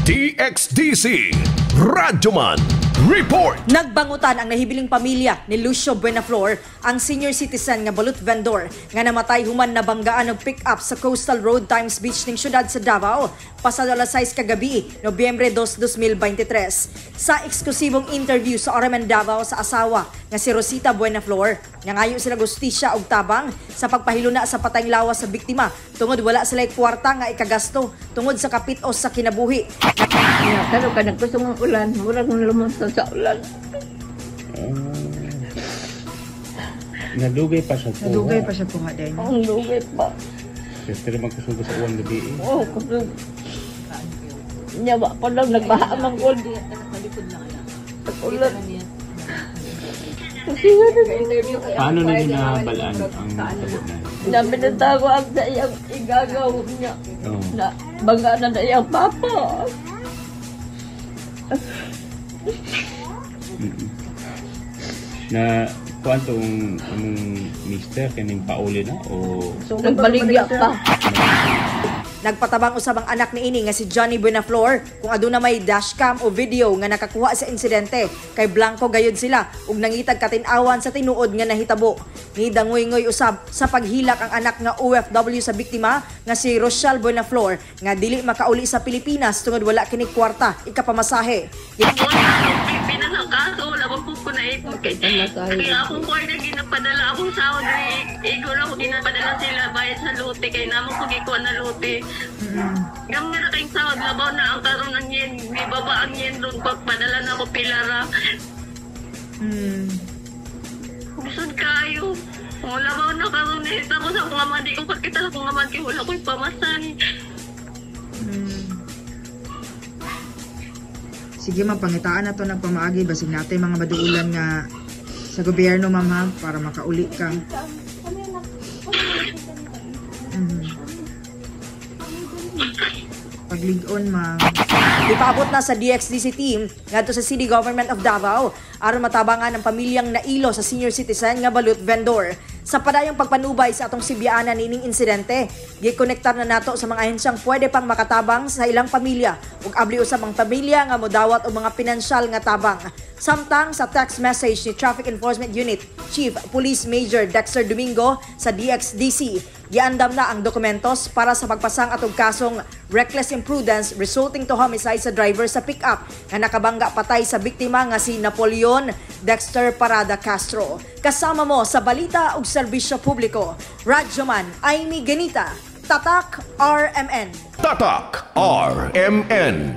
DXDC Radyoman Report. Nagbangutan ang nahibiling pamilya ni Lucio Buenaflor, ang senior citizen nga balut vendor nga namatay human nabanggaan og pick-up sa Coastal Road, Times Beach ning syudad sa Davao pasado alas 6 kagabi, Nobyembre 2, 2023. Sa eksklusibong interview sa RMN Davao sa asawa nga si Rosita Buenaflor, nangayo sila gustisya og tabang sa pagpahiluna sa patayng lawas sa biktima tungod wala sila kwarta nga ikagasto tungod sa kapitos sa kinabuhi. Ya, karo ka naggusto mong ulan, murag lumuso sa ulan. Nadugay pa siya po. Nadugay pa siya po nga din. Ang lugay pa. Pero magkusugo sa uwang gabi eh. Oh, kusog. Nya wa pa lang nagbaha man gud. Ulan. Kasi nga Paano ninyo nabalaan ang tabo na? Namin natago ang sa iyang igagaw niya. Oo. Na bangga na na iyang papa. Na kuan tong among mister kining pauli na o Nagbaligya pa. Nagpatabang usab ang anak niini nga si Johnny Buenaflor kung aduna may dashcam o video nga nakakuha sa insidente kay blanko gayud sila ug nangitag katin-awan sa tinuod nga nahitabo. Nidangoy-ngoy usab sa paghilak ang anak nga OFW sa biktima nga si Rochelle Buenaflor nga dili makauli sa Pilipinas tungod wala kini kwarta ikapamasahe. Pinasang kaso, wala pa po ko naipon. Kaya akong kwarta ginapadala akong sahod. Igo na ako ginapadala sila bayad sa lote. Kaya namo ko gikuha na lote. Gamay na kayong sahod, labaw na ang karon ng yen. Di baba ang yen doon pagpadala na ako pilara. Busod kayo. Kung labaw na karon eh. Tapos ako nga man, di ko kakita sa akong nga man, kaya wala ko'y pamasahe. Sige ma'am, pangitaan na to ng pamaagi. Basig natin mga maduulan nga sa gobyerno, ma'am, ha, para makauli ka. Paglig-on, ma'am. Ipaabot na sa DXDC team ngadto sa City Government of Davao aron matabangan ang pamilyang nailo sa senior citizen nga balut vendor. Sa padayong pagpanubay sa atong sibyaanan nining insidente, gikonektar na nato sa mga ahensyang pwede pang makatabang sa ilang pamilya ug abli usab ang pamilya nga modawat og mga pinansyal nga tabang. Samtang sa text message ni Traffic Enforcement Unit Chief Police Major Dexter Domingo sa DXDC, giandam na ang dokumentos para sa pagpasang atong kasong reckless imprudence resulting to homicide sa driver sa pickup nga nakabangga patay sa biktima nga si Napoleon Dexter Parada Castro. Kasama mo sa balita ug serbisyo publiko, Radyoman Amy Ganita, Tatak RMN. Tatak RMN.